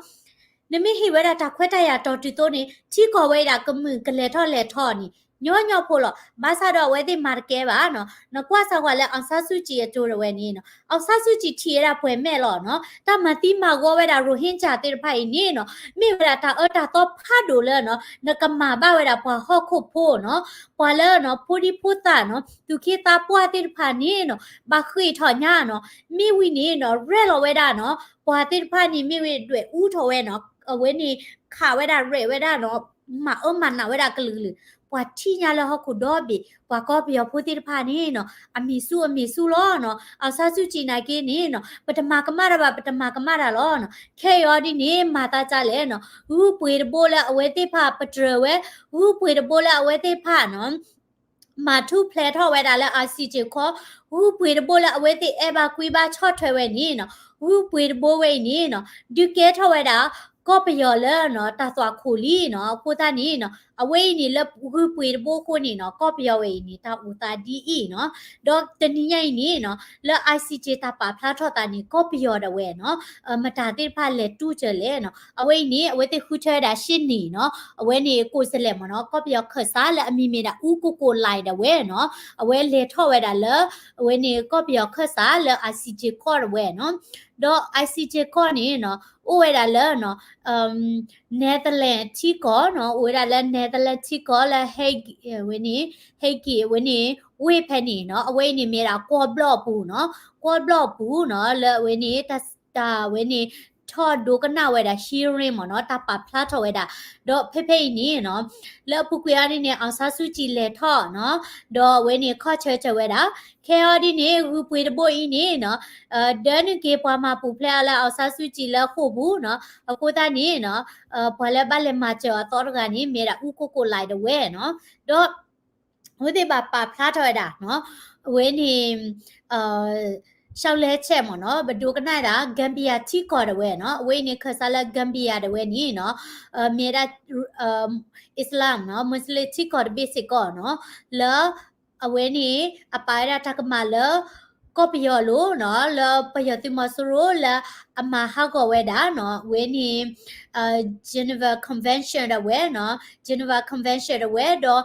နမ့ၢ်ဟ့ၣ်ဝဲဒၣ်တၢ်ခွဲးတၢ်ယာ်တီၢ်တုၤသိးန့ၣ် ထံကီၢ်ဝဲဒၣ်ကမုာ်ကလဲၤထီၣ်လဲၤထီန့ၣ် ညီညီဖိလီၤ, ဘၣ်ဆၣ်ဒီးအဝဲသ့ၣ်မၤတကဲဘၣ်နီၤ, နကွၢ်စၢ်ကွၢ်လၢ အောင်ဆန်းစုကြည် အစိၤဒၣ်ဝဲန့ၣ်နီၤ, အောင်ဆန်းစုကြည် ထံၣ်ဝဲဒၣ်ပှဲၤမဲာ်လီၤနီၤ, တၢ်မၤသံမၤဂီၤဝဲဒၣ် Rohingya သ့ၣ်တဖၣ်အံၤန့ၣ်နီၤ, မ့ၢ်ဝဲဒၣ်တၢ်အၢတၢ်သီဖးဒိၣ်လၢနီၤ နကမၤဘၣ်ဝဲဒၣ်ပှၤဟီၣ်ခိၣ်ဖိနီၤ, ပှၤလၢနီၤ ဖိဒံဖိသၣ်နီၤ သူၣ်က့သးပှၢ်သ့ၣ်တဖၣ်န့ၣ်နီၤ ဘၣ်ဃ့ၢ်ထီၣ်ညါနီၤ, မ့ၢ်ဝံၤန့ၣ်နီၤ ရဲၣ်လီၤဝဲဒၣ်နီၤ ပှၤသ့ၣ်တဖၣ်န့ၣ်မ့ၢ်ဝဲဒွဲၣ်အူထီၣ်ဝဲနီၤ, အဝဲန့ၣ်ခးဝဲဒၣ်ရဲၣ်ဝဲဒၣ်နီၤ, မၤအၢမၤနးဝဲဒၣ်ကလုာ်ကလုာ်, ပှၤထံၣ်ညါလၢဟီၣ်ခိၣ်ဒီဘ့ၣ် ပှၤကီၢ်ပယီၤဖိသ့ၣ်တဖၣ်န့ၣ်နီၤ အမံၤဆူၣ်အမံၤဆူၣ်လီၤနီၤ, အောင်ဆန်းစုကြည် နာ်က့န့ၣ်နီၤ ပတမၤကမၣ်တၢ်ဘၣ် ပတမၤကမၣ်တၢ်လီၤနီၤ, ခဲအံၤအီၤဒ်န့ၣ် မၤသးဒ်လဲၣ်နီၤ, ဂုၢ်ပှ့ၤတဘိလၢအဝဲသ့ၣ်တဖၣ်ပတြၢၤဝဲ, ဂုၢ်ပှ့ၤတဘိလၢအဝဲသ့ၣ်တဖၣ်နီၤ မၤထူၣ်ဖျဲးထီၣ်ဝဲဒၣ်လၢ I C J ခီ, ဂုၢ်ပှ့ၤတဘိလၢအဝဲသ့ၣ်အဲၣ်ဘၣ်ကွံဘၣ်ဆီၣ်ထွဲဝဲန့ၣ်နီၤ, ဂုၢ်ပှ့ၤတဘိဝဲအံၤန့ၣ်နီၤ ဒုးကဲထီၣ်ဝဲဒၣ် ကီၢ်ပယီၤလၢနီၤ တၢ်သွၣ်ခိၣ်လံနီၤ, အဃိသတးန့ၣ်နီၤ အဝဲအံၤန့ၣ် လၢဂုၢ်ပှ့ၤတဘိအဃိန့ၣ်နီၤ ကီၢ်ပယီၤဝဲအံၤန့ၣ် တၢ်အိၣ်သးဒ်အံၤနီၤ. ဒီးတနံၤညါအံၤန့ၣ်နီၤ လၢ I C J တၢ်ပာ်ဖျါထီၣ်သးန့ၣ် ကီၢ်ပယီၤဒၣ်ဝဲနီၤ မတၤသ့ၣ်တဖၣ်လဲၤတူၢ်စၢၤလဲၣ်နီၤ. အဝဲအံၤန့ၣ် အဝဲသ့ၣ်ဃုထၢဝဲဒၣ်ရှ့ၣ်န့ၣ်နီၤ အဝဲန့ၣ် ကိုယ်စားလှယ် မ့ၢ်နီၤ ကီၢ်ပယီၤခၢၣ်စးလၢအမံၤမ့ၢ်ဒၣ် ဦးကိုကိုလှိုင် ဒၣ်ဝဲနီၤ အဝဲလဲၤထီၣ်ဝဲဒၣ်လၢ အဝဲန့ၣ် ကီၢ်ပယီၤခၢၣ်စးလၢ I C J court ဒၣ်ဝဲနီၤ. ဒီး I C J court န့ၣ်နီၤ အိၣ်ဝဲဒၣ်လၢနီၤ Netherlands ထံကီၢ်နီၤ အိၣ်ဝဲဒၣ်လၢ Netherlands ထံကီၢ်လၢ Hague ဝဲန့ၣ် Hague ဝဲန့ၣ် ဝ့ၢ်ဖဲန့ၣ်နီၤ အဝဲအံၤန့ၣ်မ့ၢ်ဒၣ်ကွီၢ်ဘျီၣ်အပူၤနီၤ ကွီၢ်ဘျီၣ်အပူၤနီၤ လၢအဝဲန့ၣ် တၢ် တၢ်ဝဲန့ၣ် ထီၣ်ဒိကနၣ်ဝဲဒၣ် hearing မ့ၢ်နီၤ တၢ်ပာ်ဖျါထီၣ်ဝဲဒၣ် ဒီးဖဲဖဲအံၤန့ၣ်နီၤ လၢအပူၤကွံာ်အီၤဒ်န့ၣ် အောင်ဆန်းစုကြည် လဲၤထီၣ်နီၤ ဒီးအဝဲန့ၣ် ခီၣ်ဆၢထၢၣ်ဝဲဒၣ် ခဲအံၤဒ်န့ၣ် ဂုၢ်ပှ့ၤတဘိအံၤန့ၣ်နီၤ ဒၢနုာ်က့ၤပှၤမၤပူၤဖျဲးအီၤလၢ အောင်ဆန်းစုကြည် လၢဃိာ်ပူၤနီၤ အဃိသတးန့ၣ်နီၤ ပှၤလၢဘၣ်လဲၤမၤစၢၤအီၤသီတဂၤန့ၣ် မ့ၢ်ဒၣ် ဦးကိုကိုလှိုင် ဒၣ်ဝဲနီၤ ဒီး အဝဲသ့ၣ်ဘၣ်ပာ်ဖျါထီၣ်ဝဲဒၣ်နီၤ အဝဲန့ၣ် လျှောက်လဲချက် မ့ၢ်နီၤ ပဒိကနၣ်ဒၣ် Gambia ထံကီၢ်ဒၣ်ဝဲနီၤ အဝဲအံၤန့ၣ် ခၢၣ်စးလၢ Gambia ဒၣ်ဝဲန့ၣ်နီၤ မ့ၢ်ဒၣ် Islam နီၤ Muslim ထံကီၢ်တဘ့ၣ်စ့ၢ်ကီးနီၤ လၢ အဝဲန့ၣ် အပာ်ဝဲဒၣ်တၢ်ကမၣ်လၢ ကီၢ်ပယီၤအလိၤနီၤ လၢပယီၤသုးမီၤစိရိၤလၢအမၤဟးဂီၤဝဲဒၣ်နီၤ အဝဲန့ၣ် Geneva Convention ဒၣ်ဝဲနီၤ Geneva Convention ဒၣ်ဝဲ ဒီး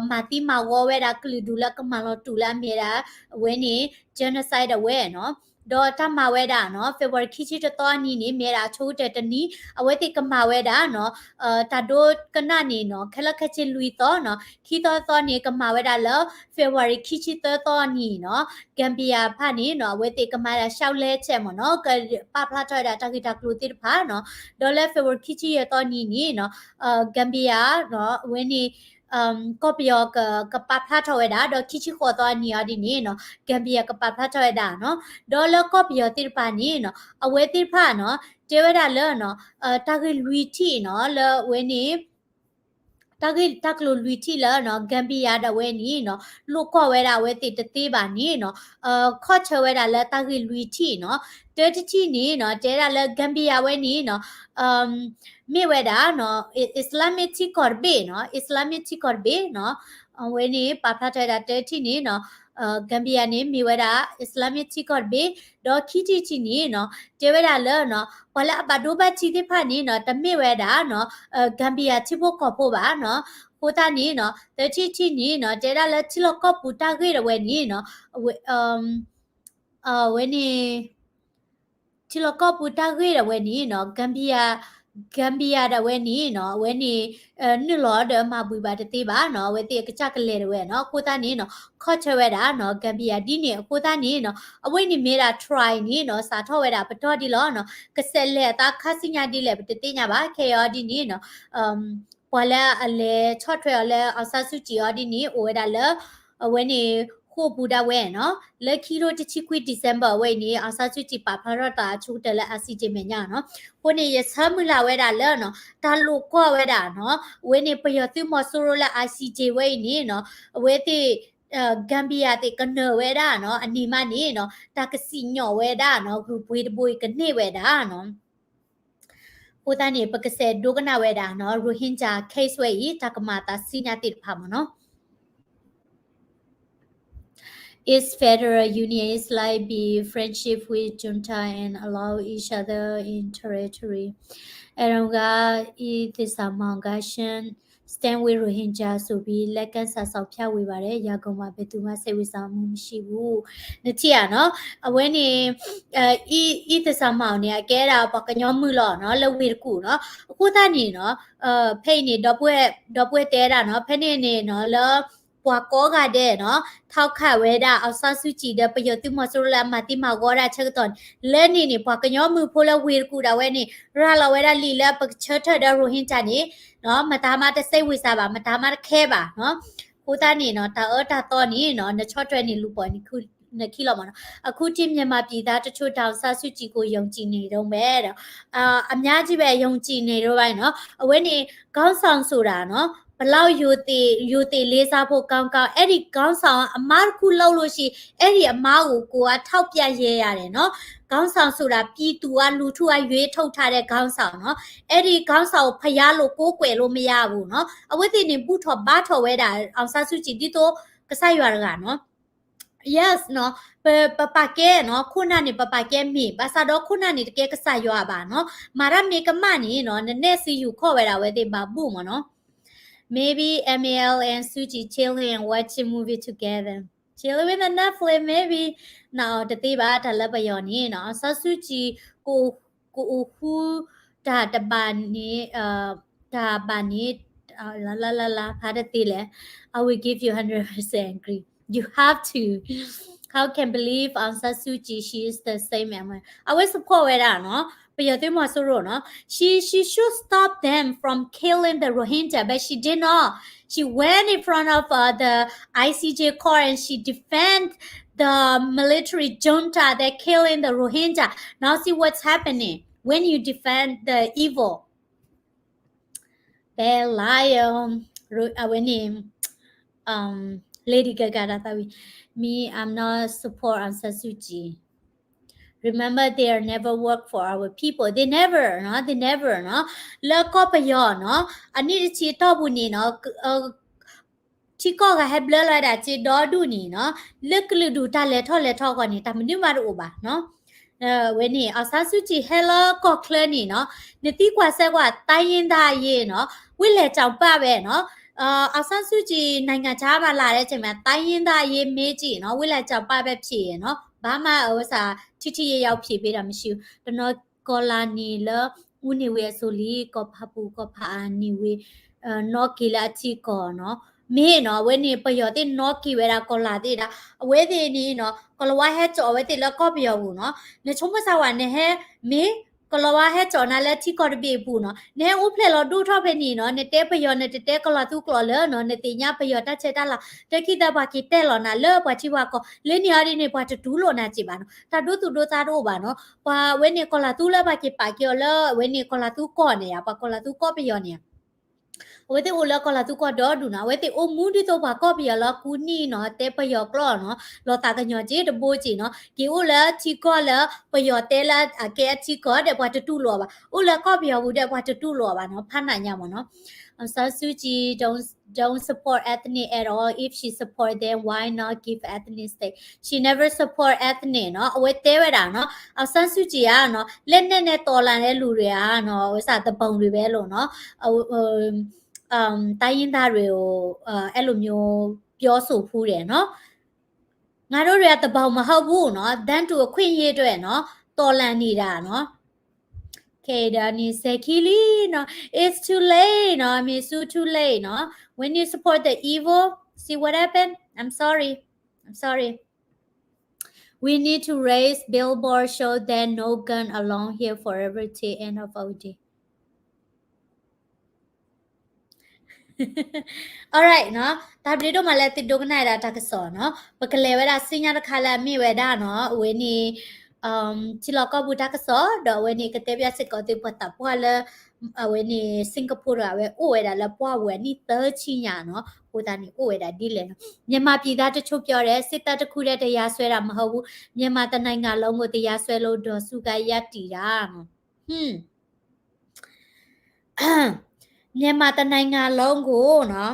မၤသံမၤဝီဝဲဒၣ်ကလုာ်ဒူၣ်လၢကမၤလီၤတူာ်လၢအမ့ၢ်ဒၣ် အဝဲန့ၣ် genocide ဒၣ်ဝဲနီၤ ဒီးတၢ်မၤဝဲဒၣ်နီၤ February ခံဆံတသီအနံၤန့ၣ် မ့ၢ်ဒၣ်အဆိကတၢၢ်တနံၤ အဝဲသ့ၣ်ကမၤဝဲဒၣ်နီၤ တၢ်ဒိကနၣ်န့ၣ်နီၤ ခဲလၢာ်ခဲဆ့လွံၢ်သီနီၤ ခံသီသီန့ၣ် ကမၤဝဲဒၣ်လၢ February ခံဆံသၢသီအနံၤနီၤ Gambia ဖၣ်န့ၣ်နီၤ အဝဲသ့ၣ်ကမၤဒၣ် လျှောက်လဲချက် မ့ၢ်နီၤ ကပာ်ဖျါထီၣ်ဝဲဒၣ်တၢ်ဂ့ၢ်တၢ်ကျိၤသ့ၣ်တဖၣ်နီၤ ဒီးလၢ February ခံဆံယဲၢ်သီအနံၤန့ၣ်နီၤ Gambia နီၤ အဝဲန့ၣ် ကီၢ်ပယီၤကပာ်ဖျါထီၣ်ဝဲဒၣ် ဒီးခံဆံဃိးသီအနံၤအီၤဒ်န့ၣ်နီၤ Gambia ကပာ်ဖျါထီၣ်ဝဲဒၣ်နီၤ ဒီးလၢကီၢ်ပယီၤသ့ၣ်တဖၣ်န့ၣ်နီၤ အဝဲသ့ၣ်တဖၣ်နီၤ တဲဝဲဒၣ်လၢနီၤ တၢ်ဂ့ၢ်လွံၢ်ထံၣ်နီၤ လၢအဝဲန့ၣ် တၢ်ဂ့ၢ်တၢ်ကျိၤလွံၢ်ထံၣ်လၢနီၤ Gambia ဒၣ်ဝဲန့ၣ်နီၤ လိာ်ကွီၢ်ဝဲဒၣ်အဝဲသ့ၣ်တသ့ဘၣ်န့ၣ်နီၤ ခီၣ်ဆၢဝဲဒၣ်လၢတၢ်ဂ့ၢ်လွံၢ်ထံၣ်နီၤ တၢတထံၣ်န့ၣ်နီၤ တဲဒၣ်လၢ Gambia ဝဲန့ၣ်နီၤ မ့ၢ်ဝဲဒၣ်နီၤ Islamic ထံကီၢ်တဘ့ၣ်နီၤ Islamic ထံကီၢ်တဘ့ၣ်နီၤ အဝဲန့ၣ် ပာ်ဖျါထီၣ်ဝဲဒၣ်တၢတထံၣ်န့ၣ်နီၤ Gambia န့ၣ် မ့ၢ်ဝဲဒၣ် Islamic ထံကီၢ်တဘ့ၣ် ဒီးခံထံၣ်တထံၣ်န့ၣ်နီၤ တဲဝဲဒၣ်လၢနီၤ ပှၤလၢအဘၣ်ဒိဘၣ်ထံးသ့ၣ်တဖၣ်န့ၣ်နီၤ တမ့ၢ်ဝဲဒၣ်နီၤ Gambia ထံဖိကီၢ်ဖိဘၣ်နီၤ အဃိသတးန့ၣ်နီၤ သၢထံၣ်တထံၣ်န့ၣ်နီၤ တဲဒၣ်လၢထံလီၢ်ကီၢ်ပူၤတၢ်ဂ့ၢ်ဒၣ်ဝဲန့ၣ်နီၤ အဝဲ အဝဲန့ၣ် ထံလီၢ်ကီၢ်ပူၤတၢ်ဂ့ၢ်ဒၣ်ဝဲန့ၣ်နီၤ Gambia Gambia ဒၣ်ဝဲန့ၣ်နီၤ အဝဲန့ၣ် နုာ်လီၤဒီးမၤဘှံးဘၣ်တသ့ဘၣ်နီၤ အဝဲသ့ၣ်အကစၢ်ကလဲၤဒၣ်ဝဲနီၤ အဃိသတးန့ၣ်နီၤ ခီၣ်ဆၢဝဲဒၣ်နီၤ Gambia ဒ်န့ၣ် အဃိသတးန့ၣ်နီၤ အဝဲန့ၣ်မ့ၢ်ဒၣ် try န့ၣ်နီၤ စးထီၣ်ဝဲဒၣ်ပတီၢ်ဒ်လီၤနီၤ ကစးလဲၤအသးခါဆူညါဒ်လဲၣ် ပတသ့ၣ်ညါဘၣ် ခဲအံၤအီၤဒ်န့ၣ်နီၤ ပှၤလၢအလဲၤဆီၣ်ထွဲအီၤလၢ အောင်ဆန်းစုကြည် အီၤဒ်န့ၣ် အိၣ်ဝဲဒၣ်လၢ အဝဲန့ၣ် ဃိာ်ပူၤဒၣ်ဝဲနီၤ လၢခံကထိတဆံခွံ December အဝဲအံၤန့ၣ် အောင်ဆန်းစုကြည် ပာ်ဖျါထီၣ်သးအဆိကတၢၢ်လၢ I C J မဲာ်ညါနီၤ အဃိန့ၣ် ယဆၢမုၢ်လၢ်ဝဲဒၣ်လၢနီၤ တၢ်လိာ်ကွီၢ်ဝဲဒၣ်နီၤ အဝဲန့ၣ် ပယီၤသုးမီၤစိရိၤလၢ I C J ဝဲအံၤန့ၣ်နီၤ အဝဲသ့ၣ် Gambia သ့ၣ်ကနၢၤဝဲဒၣ်နီၤ အန့ၣ်မးန့ၣ်နီၤ တၢ်ကစံၣ်ညီၣ်ဝဲဒၣ်နီၤ ဂုၢ်ပှ့ၤတဘိအံၤကန့ၢ်ဝဲဒၣ်နီၤ အဃိသတးန့ၣ် ပကစဲးဒိကနၣ်ဝဲဒၣ်နီၤ Rohingya case ဝဲအံၤ တၢ်ကမၤအသးဆူညါသ့ၣ်တဖၣ်မ့ၢ်နီၤ Each federal unit is like be friendship with junta and allow each other in territory. အဲၣ်ဒိးဂၤ အံသ့ၣ်စၢ်မီၣ် ကၠၢၣ် stand with Rohingya ဆိုပြီး လက်ကမ်းစာစောင်ဖြန့်ဝေပါတယ် ရန်ကုန်မှာ ဘယ်သူမှစိတ်ဝင်စားမှုမရှိဘူး နထံၣ်ဧါနီၤ အဝဲန့ၣ် အံသ့ၣ်စၢ်မီၣ်န့ၣ် အကဲဒၣ်ပှၤကညီမုၣ်လီၤနီၤ လၢဝ့ၢ်တကူၣ်နီၤ အဃိသတးန့ၣ်နီၤ ဖဲအံၤန့ၣ် ဒီပုၢ်ဝဲၢ်တဲဒၣ်နီၤ ဖဲန့ၣ်န့ၣ်နီၤ လၢ ပှၤကိးဂၤဒဲးနီၤ ထောက်ခံဝဲဒၣ် အောင်ဆန်းစုကြည် ဒီးပယီၤသုးမီၤစိရိၤလၢအမၤသံမၤဝီဒၣ်ဆၢကတီၢ်န့ၣ် လၢန့ၣ်န့ၣ် ပှၤကညီမုၣ်ဖိလၢဝ့ၢ်တကူၣ်ဒၣ်ဝဲန့ၣ် ရၤလီၤဝဲဒၣ်လံာ်လၢပကဆၢထၢၣ်ဒီး Rohingya န့ၣ် မတၤမးတ စိတ်ဝင်စား ဘၣ် မတၤမးတ care ဘၣ်နီၤ အဃိသတးန့ၣ်နီၤ တၢ်အၢတၢ်သီန့ၣ်နီၤ နဆီၣ်ထွဲန့ၣ်လူၤပိာ်နခံလီၤမ့ၢ်နီၤ အခုထိမြန်မာပြည်သားတချို့ ဒေါ်အောင်ဆန်းစုကြည်ကို ယုံကြည်နေတုန်းပဲ အများကြီးပဲ ယုံကြည်နေတုန်းပဲနီၤ အဝဲန့ၣ် ခေါင်းဆောင်ဆိုတာနီၤ ဘယ်လောက်ရိုသေလေးစားဖို့ကောင်းကောင်း အဲ့ဒီခေါင်းဆောင်အမားတစ်ခုလုပ်လို့ရှိရင် အဲ့ဒီအမားကိုကိုယ်ကထောက်ပြရဲရတယ်နော်။ ခေါင်းဆောင်ဆိုတာပြည်သူကလူထုကရွေးထုတ်ထားတဲ့ခေါင်းဆောင်နော်။ အဲ့ဒီခေါင်းဆောင်ကိုဘုရားလို့ကိုးကွယ်လို့မရဘူးနော်။ အဝဲသ့ၣ်န့ၣ်ဘူၣ်ထီၣ်ဘါထီၣ်ဝဲဒၣ် အောင်ဆန်းစုကြည် ဒ်သိးကစၢ်ယွၤတဂၤနော်။ Yes နော် ပပာ်ကဲနော် ခိၣ်နၢ်န့ၣ် ပပာ်ကဲမ့ၢ် ဘၣ်ဆၣ်ဒီးခိၣ်နၢ်န့ၣ် တကဲကစၢ်ယွၤဘၣ်နော်. မၤတၢ်မ့ၢ်ကမၣ်န့ၣ်နော် နနဲၣ်စံယူၢ်ခီၣ်ဝဲဒၣ်ဝဲသ့ၣ်ဘၣ်ဘူၣ်မ့ၢ်နော်. Maybe M A L and Suji chilling and watching movie together. Chilling with the Netflix, maybe. နအီၤတသ့ဘၣ် တၢ်လၢပယီၤန့ၣ်နော် အောင်ဆန်းစုကြည် ကအိၣ်ဃူတၢ်တဘၣ်န့ၣ် တၢ်ဘၣ်န့ၣ် လၢလၢလၢလၢ ဖးတသ့လဲၣ် I will give you hundred percent agree. You have to. How can believe Aung San Suu Kyi? She is the same as အဝဲ support ဝဲဒၣ်နော် ပယီၤသုးမီၤစိရိၤနော် she she should stop them from killing the Rohingya, but she did not. She went in front of uh, the I C J court and she defend the military junta that killing the Rohingya. Now see what's happening when you defend the evil. Bad liar. အဝဲန့ၣ် um, Lady Gaga တၢ်သးဝံၣ် Me, I'm not support Aung San Suu Kyi. Remember, they are never work for our people. They never နော် they never နော် လၢကီၢ်ပယီၤနော် အနံၣ်တဆံတီၢ်ပူၤန့ၣ်နော် ထံကီၢ်ဂၤဟဲဘျၢလီၤဝဲဒၣ်စ့ဒီဒူၣ်န့ၣ်နော် လၢကလုာ်ဒူၣ်တၢ်လဲၤထီၣ်လဲၤထီအဂီၢ်န့ၣ် တၢ်မနုၤမးတအိၣ်ဘၣ်နော်. ဝဲန့ၣ် အောင်ဆန်းစုကြည် ဟဲလၢကီၢ်ချၢန့ၣ်နော် နသံကွၢ်စဲကွၢ် တိုင်းရင်းသားအရေးနော် ဝ့ၢ်လဲၢ်ကၠီၤပၣ်ဝဲနော် အောင်ဆန်းစုကြည် နိုင်ငံခြားမှာလာတဲ့အချိန်မှာ တိုင်းရင်းသားအရေးမေးကြည့်နော် ဝ့ၢ်လဲၢ်ကၠီၤပၣ်ပဲဖြစ်နော် ဘာမှ အဝဲစး ထိထိရောက်ရောက် ဖြေပေးတာမရှိဘူး. တနီၤကီၢ်လာ်န့ၣ်လၢ ဦးနေဝင်းအစိုးလံ ကီၢ်ဖးပူၤကီၢ်ဖးအါန့ၣ်ဝဲ နီၣ်က့ၤလၢအထံကီၢ်နီၤ, မ့ၢ်နီၤ အဝဲန့ၣ် ပယီၤသ့ၣ်နီၣ်က့ၤဝဲဒၣ်ကီၢ်လာ်သ့ၣ်ဒၣ် အဝဲသ့ၣ်န့ၣ်နီၤ ကီၢ်လၤဝါဟဲကၠီၣ်အဝဲသ့ၣ်လၢကီၢ်ပယီၤပူၤနီၤ, နဆိကမိၣ်စၢ်ဝဲန့ၣ်ဟဲ မ့ၢ် ကီၢ်လၤဝါဟဲကၠီၣ်နၤလၢထံကီၢ်တဘ့ၣ်အပူၤနီၤ, နဟဲအိၣ်ဖျဲၣ်လီၤဒိၣ်ထီၣ်ဖဲန့ၣ်နီၤ, နတဲပယီၤ နတတဲကီၢ်လၤသူကျိာ်လၢနီၤ, နသ့ၣ်ညါပယီၤတၢ်ဆဲးတၢ်လၤ တခံသၢပှၤက့ၤတဲလီၤနၤလၢပှၤထံပှၤကီၢ်, လၢန့ၣ်အီၤဒ်န့ၣ် ပှၤတတူၢ်လိာ်နၤစ့ၢ်ဘၣ်နီၤ, တၢ်ဒိသူၣ်ဒိသးတအိၣ်ဘၣ်နီၤ, ပှၤဝဲန့ၣ်ကီၢ်လၤသူလၢပှၤက့ၤပာ်က့ၤအီၤလၢ အဝဲန့ၣ်ကီၢ်လၤသူကီၢ်န့ၣ်ဧါ, ပှၤကီၢ်လၤသူကီၢ်ပယီၤန့ၣ်ဧါ အဝဲသ့ၣ်အိၣ်လၢကီၢ်လၤသူကီၢ်ဒီဒူၣ်နီၤ, အဝဲသ့ၣ်အိၣ်မူဒ်သိးပှၤကီၢ်ပယီၤလၢကူနံၣ်နီၤ, တဲပယီၤကျိာ်နီၤ, လီၤသးကညီၤက့ၤတဘိက့ၤနီၤ, က့ၤအိၣ်လၢထံကီၢ်လၢပယီၤတဲလၢအကဲအထံကီၢ်ဒီးပှၤတတူၢ်လိာ်ဘၣ်, အိၣ်လၢကီၢ်ပယီၤပူၤဒီးပှၤတတူၢ်လိာ်ဘၣ်နီၤ, ဖးနးညါမ့ၢ်နီၤ, Aung San Suu Kyi don't don't support ethnic at all. If she support them, why not give ethnic state? She never support ethnic နီၤ, အဝဲတဲဝဲဒၣ်နီၤ, Aung San Suu Kyi ဧါနီၤ, လက်နက်နဲ့တော်လှန်တဲ့လူတွေဟာနီၤ, ဝဲစး သူပုန်တွေပဲလို့နော်, အဝဲ တိုင်းရင်းသားတွေကို အဲလိုမျိုးပြောဆိုဖူးတယ်နော်. ငါတို့တွေက သူပုန်မဟုတ်ဘူးနော်, တန်းတူအခွင့်အရေးအတွက်နော်, တော်လှန်နေတာနော်. Okay, ဒါန့ၣ် စဲးခံလံနော်, it's too lateနော်, I mean, it's too lateနော်. When you support the evil, see what happened? I'm sorry, I'm sorry. We need to raise billboard show that no gun allowed here forever till end of our day. Alright နော်, တၢ်ဘျုးဒိၣ်မးလၢသုဒိကနၣ်ဝဲဒၣ်တၢ်ကစီၣ်နော်, ပကလဲၤဝဲဒၣ်စံညါတခါလၢအမ့ၢ်ဝဲဒၣ်နော်, အဝဲန့ၣ် ထံလီၢ်ကီၢ်ပူၤတၢ်ကစီၣ်, ဒီးအဝဲန့ၣ်ကတဲဘၣ်စ့ၢ်ကီးသုပှၤသးပှၢ်လၢ အဝဲန့ၣ် Singapore တဂၤဝဲအိၣ်ဝဲဒၣ်လၢပှၢ်ပူၤအနံၣ်သၢဆံညါနော်, အဃိသတးန့ၣ်အိၣ်ဝဲဒၣ်ဒ်လဲၣ်နော်. မြန်မာပြည်သားတချို့ပြောတယ်, စစ်တပ်တစ်ခုတည်းတရားစွဲတာမဟုတ်ဘူး, မြန်မာတစ်နိုင်ငံလုံးကိုတရားစွဲလို့ဒေါ်စုကရပ်တည်တာနော်. ဟွန်း မြန်မာတစ်နိုင်ငံလုံးကိုနော်,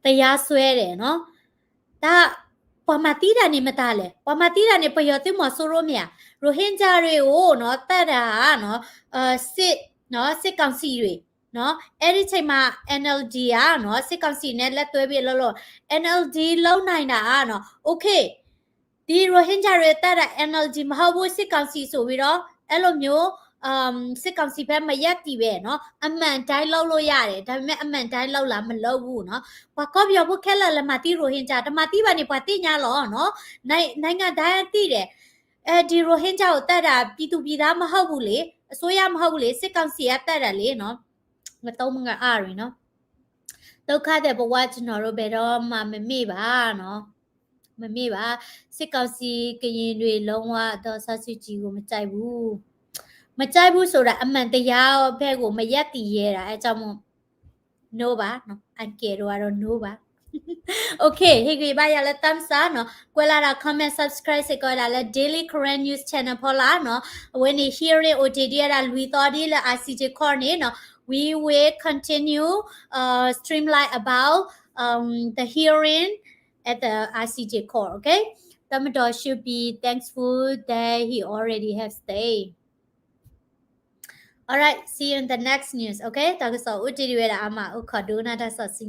တရားစွဲတယ်နော်. တၢ် ပှၤမၤသံတၢ်န့ၣ်မတၤလဲၣ်, ပှၤမၤသံတၢ်န့ၣ် ပယီၤသုးမီၤစိရိၤမ့ၢ်ဧါ, ရိုဟင်ဂျာတွေကိုနော်, သတ်တာနော်, စစ်နော်, စစ်ကောင်စီတွေနော်, အဲ့ဒီချိန်မှာ NLD อ่ะနော်, စစ်ကောင်စီနဲ့လက်တွဲပြီးအလုပ်လုပ်, NLD လုပ်နိုင်တာอ่ะနော်, okay. ဒီရိုဟင်ဂျာတွေသတ်တာ NLD မဟုတ်ဘူး, စစ်ကောင်စီဆိုပြီးတော့ အဲ့လိုမျိုး စစ်ကောင်စီဘက်မရပ်တည်ပဲနော်, အမှန်တိုင်းလုပ်လို့ရတယ်, ဒါပေမဲ့အမှန်တိုင်းလုပ်လား, မလုပ်ဘူးနော်. ပှၤကီၢ်ပယီၤဖိခဲလၢာ်လဲၤမၤသံရိုဟင်ဂျာ, တမၤသံဘၣ်န့ၣ် ပှၤသ့ၣ်ညါလီၤနော်, နိုင်ငံတိုင်းသိတယ်. အဲဒီရိုဟင်ဂျာကိုသတ်တာ ပြည်သူပြည်သားမဟုတ်ဘူးလေ, အစိုးရမဟုတ်ဘူးလေ, စစ်ကောင်စီကသတ်တာလေနော်. ငါသုံးမငါအါရီနော်. ဒုက္ခသည်ဘဝကျွန်တော်တို့ဘယ်တော့မှမမေ့ပါနော်. မမေ့ပါ. စစ်ကောင်စီကရင်တွေလုံးဝဒေါ်အောင်ဆန်းစုကြည်ကိုမကြိုက်ဘူး. မကြိုက်ဘူးဆိုတာအမှန်တရားဘက်ကိုမရပ်တည်ရဲတာ, အဲကြောင့်မို့ no ဘၣ်နီၤ, အကဲဒိးဝဲဒီး no ဘၣ်. Okay, ဟ့ၣ်ဂံၢ်ဘါယၤလၢ thumbs up နီၤ, ကွဲးလီၤတၢ် comment, subscribe စ့ၢ်ကီးဝဲဒၣ်လၢ Daily Karen News Channel ဖီလာ်နီၤ. အဝဲန့ၣ် hearing အိၣ်တ့ၢ်ဒံးဝဲဒၣ်လွံၢ်သီဒံးလၢ I C J court န့ၣ်နီၤ. We will continue, uh, streamline about, um, the hearing at the I C J court, okay? Dumbledore should be thankful that he already have stay. All right, see you in the next news, okay? တၢ်ကစီၣ်အိၣ်တ့ၢ်ဒံးဝဲဒၣ်အါမး, အိၣ်ခိးဒိကနၣ်တၢ်ကစီၣ်ဆူညါ.